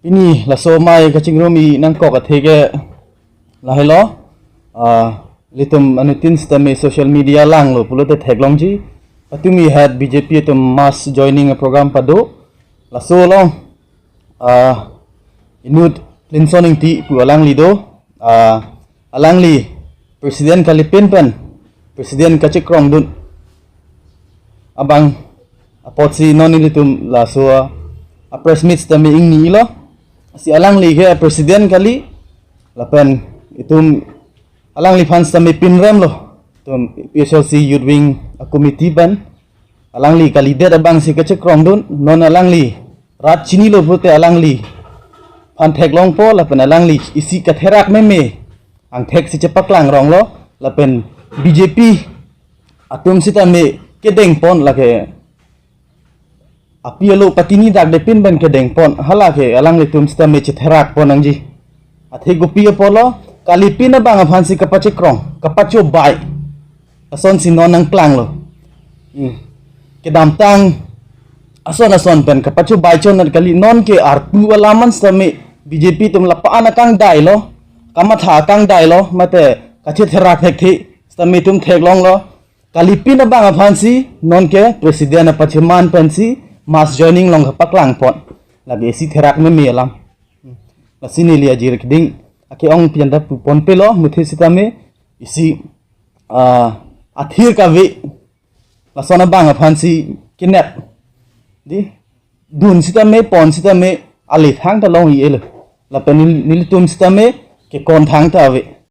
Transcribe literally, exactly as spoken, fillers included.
Pini laso amei kachingrum-i nangkok athe ke lahelo. Ah, ilitum anuttin sitame social media langlo pulote theklongji. Patumi hat B J P atum mass joining program pado. Laso along, ah, inut Clinton Ingti pu alangli do. Ah, alangli president kalipin pen president kachekrongdun abang apotsi non ilitum laso a press meet sitame ingnilo. Si alangli ke president kali, lapen itum alangliphan sitame pinremlo. Itum P H L C Youth Wing a committee pen alangli kalidet abangsi kachekrongdun, non alangli rat chinilo pulote alangliphan theklongpo, lapen alangli isi katherak meme angthek si chepaklang ronglo, lapen B J P atum sitame kedengpon, lake api alo patini dakdepin pen kedengpon, hala ke alanglitum sitame chetherakpon nangji. Athe kopi apotlo, kalipin abang aphansi kapachekrong, kapachobai, asonsi non nangklanglo. Hmm. Kedamtang ason ason pen kapachobai chonat kali, non ke arpu alam an sitame B J P atum lapu-an akangdailo, kamatha akangdailo, mate kachetherak thekthe sitame itum theklonglo. Kalipin abang aphansi non ke president apacheman pensi mass joining along kapaklangpon. Lake isi therak meme alam. Lasi neli ajir keding ake-ong pianta puponpelo, muthe sitame isi, ah, athir kave lason abang aphansi kenep. Di, dun sitame, pon sitame, ale thangta long-i-elo. Lapen nel-, nelitum sitame kekon thangta ave.